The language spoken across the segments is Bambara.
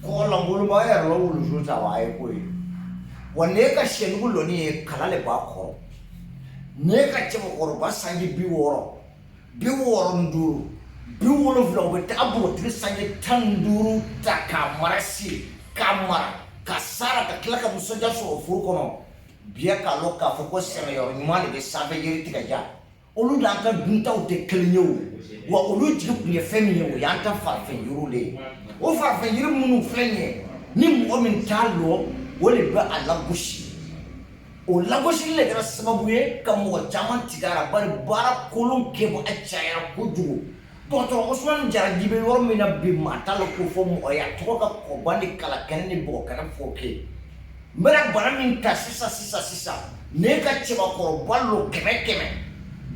Kɔgɔ lankolon b'a yɛrɛ la wulusu ta wa a ye ko ye wa n'e ka sɛnugu lɔni ye kala le b'a kɔrɔ. N'e ka cɛbakɔrɔba sanji 60, 65, 70, u bɛ taa npogotigi sanji 15 ta k'a mara si k'a mara ka sara ka tila ka nisɔndiya sɔrɔ furu kɔnɔ. Biyɛ k'a lɔn k'a fɔ ko sɛnɛyɔrɔ ɲuman de bɛ sanfɛ yiri tigɛ ja. Olu n'an ka duntaw tɛ kelen ye o wa. Olu jigi tun ye fɛn min ye, o y'an ta farafin yiriw de ye. O farafin yiri minnu filɛ nin ye, ni mɔgɔ min t'a lɔn, o de bɛ a lagosi. O lagosili de kɛra sababu ye ka mɔgɔ caman tigɛ a la, bari baara kolon kɛbaga cayara kojugu. Dɔgɔtɔrɔ Usumani Jara ji bɛ yɔrɔ min na bi, maa t'a la k'o fɔ mɔgɔ ye. A tɔgɔ ka kɔba ni kalakɛnɛ ni bɔgɔkɛnɛ fɔ kɛ. N bɛna bana min ta sisan sisan sisan, ne ka cɛbakɔrɔba lo, 100 100,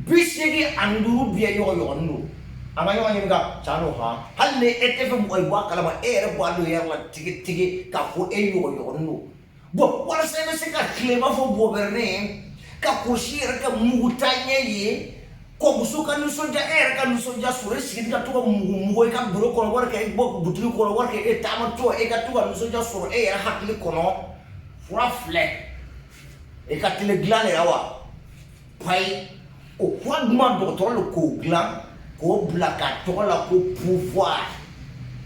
85 biyɛ ɲɔgɔn don. An ka ɲɔgɔn ɲininka can don han. Hali ni e tɛ fɛ mɔgɔ ye bɔ a kalama, e yɛrɛ b'a dɔn yɛrɛ la tigitigi k'a fɔ e ɲɔgɔn don. Bon, walasa i bɛ se ka tile i b'a fɔ bɔbɛrɛnin ka kɔlɔsi yɛrɛ ka mugu taa ɲɛ ye kɔmuso ka nisɔndiya, e yɛrɛ ka nisɔndiya sɔrɔ, e sigi ka to ka mugu mugu i ka biro kɔnɔ, wari kɛ i bɔ butigi kɔnɔ, wari kɛ e taamatɔ, e ka to ka nisɔndiya sɔrɔ e yɛrɛ hakili kɔnɔ. Fura filɛ e ka tele dilan de la wa payi. O fura duman, dɔgɔtɔrɔ le k'o dilan k'o bila k'a tɔgɔ la ko pouvoir.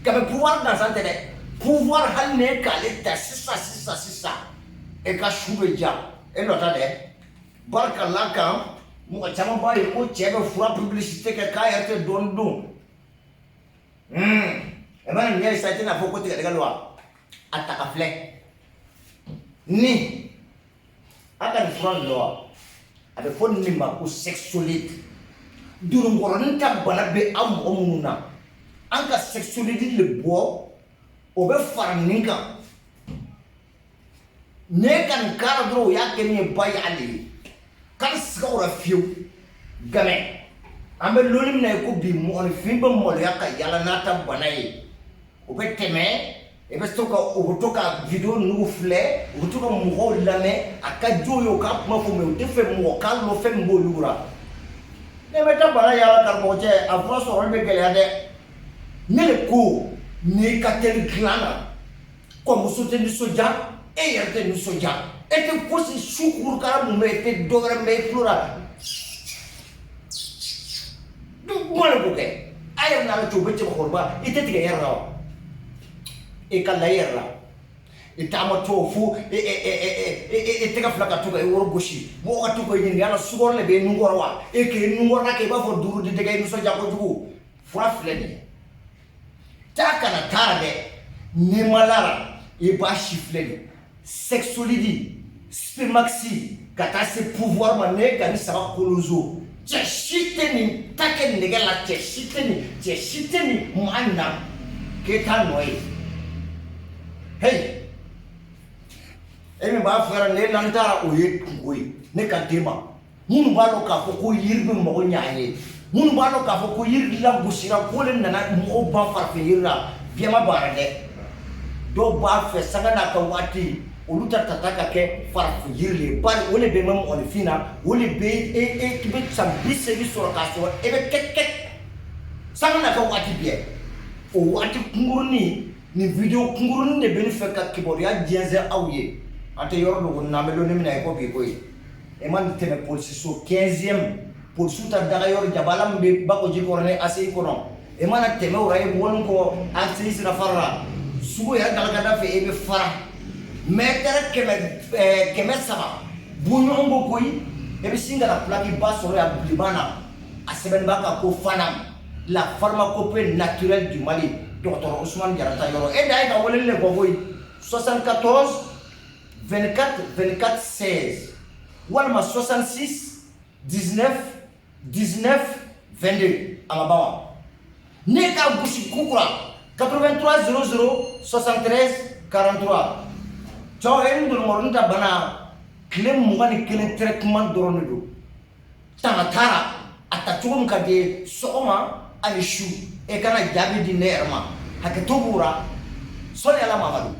Kabe pouvoir gansan tɛ dɛ. Pouvoir, hali n'e k'ale ta sisan sisan sisan, e ka su bɛ ja e nɔ ta dɛ. Barika la kan mɔgɔ caman b'a ye ko cɛ bɛ fura publicité kɛ k'a yɛrɛ tɛ dɔɔnin dun. E mana nin ɲɛ sisan, i tɛna fɔ ko tigɛdɛgɛ don wa. A ta ka filɛ ni a ka nin fura nin wa, a bɛ fɔ nin ma ko sexolide. Dununkɔrɔnin ta bana bɛ aw mɔgɔ minnu na, an ka sexolide le bɔ, o bɛ fara nin kan. Ne ka nin kara dɔrɔn, o y'a kɛ nin ye ba y'ale ye k'an siga o la fiyewu. Gamɛ an bɛ lonni min na i ko bi, mɔgɔninfin bɛ maloya ka yala n'a ta bana ye. O bɛ tɛmɛ, i bɛ to ka u bɛ to ka vidéo ninnu filɛ, u bɛ to ka mɔgɔw lamɛn, a ka di u ye u k'a kuma fɔ, mais u tɛ fɛ mɔgɔ k'a lɔn fɛn min b'olu la. Ne bɛ taa bana yala karamɔgɔ cɛ, a fura sɔrɔli bɛ gɛlɛya dɛ. Ne de ko n'i ka teli dilan na, kɔmuso tɛ nisɔndiya, e yɛrɛ tɛ nisɔndiya, e tɛ fosi su kurukara mun bɛ, e tɛ dɔ wɛrɛ mɛn i tulo la. Kuma de k'o kɛ a yɛrɛ n'ala cɛ, o bɛ cɛbakɔrɔba i tɛ tigɛ yɛrɛ la wa. E ka la i yɛrɛ la, i taamatɔ fo e tɛgɛ fila ka to ka i woro gosi, mɔgɔ ka to k'i ɲininka yala sukaro de bɛ i nun kɔrɔ wa. E k'i nun kɔrɔla kɛ i b'a fɔ duuru di dɛgɛ, i nisɔndiya kojugu. Fura filɛ nin ye, taa kana taa dɛ. N'i ma lara, i b'a si filɛ nin sexolide, spemaxi, ka taa se pouvoir ma. Ne ka ni saba kolozo, cɛ si tɛ nin ta kɛ nɛgɛ la, cɛ si tɛ nin, cɛ si tɛ nin maa na k'e t'a nɔ ye. Hey, e min b'a fɛ ne n'an taara, o ye kungo ye ne ka den ma. Minnu b'a dɔn k'a fɔ ko yiri bɛ mago ɲɛ an ye, minnu b'a dɔn k'a fɔ ko yiri lagosira, k'o de nana mɔgɔw ban farafin yiri la, biɲɛma banna dɛ. Dɔw b'a fɛ sanga n'a ka waati, olu ta tata ka kɛ farafin yiri de ye, bari o de bɛ mɛn mɔgɔninfin na, o de bɛ e e bɛ san 80 sɔrɔ k'a sɔrɔ e bɛ kɛ kɛ sanga n'a ka waati bɛɛ. O waati kunkurunin, nin vidéo kunkurunin de bɛ ne fɛ ka kibaruya jɛnsɛn aw ye. An tɛ yɔrɔ dogo n'an bɛ lonni min na i ko bi koyi. E ma tɛmɛ polisiso 15e, polisiw ta daga yɔrɔ jabala min bɛ Bakoji kɔrɔ ni ACI kɔnɔ, e mana tɛmɛ o la, e bɔlen kɔ ACI sira fara la, sugu yɛrɛ galakada fɛ, e bɛ fara mɛtɛrɛ 300 bɔɲɔgɔn ko koyi, e bɛ sin ka na plaque ba sɔrɔ yan bilenman na, a sɛbɛnni b'a kan ko FANAM, la pharmacopée naturelle du Mali, dɔgɔtɔrɔ Ousmane Jara ta yɔrɔ. E da ye ka weleli de bɔ koyi, 74 24 24 16 walima 66 19 19 22. A ma ban wa? Ne ka gosi kukura 83 00 73 43. Cɛw, e ni donnakɔrɔnin ta bana, tile 21 traitement dɔrɔn de don. Tanga taara a ta cogo min ka di ye, sɔgɔma ani su, e kana jaabi di ne yɛrɛ ma. Hakɛto b'o la. Sɔli ala Mamadu.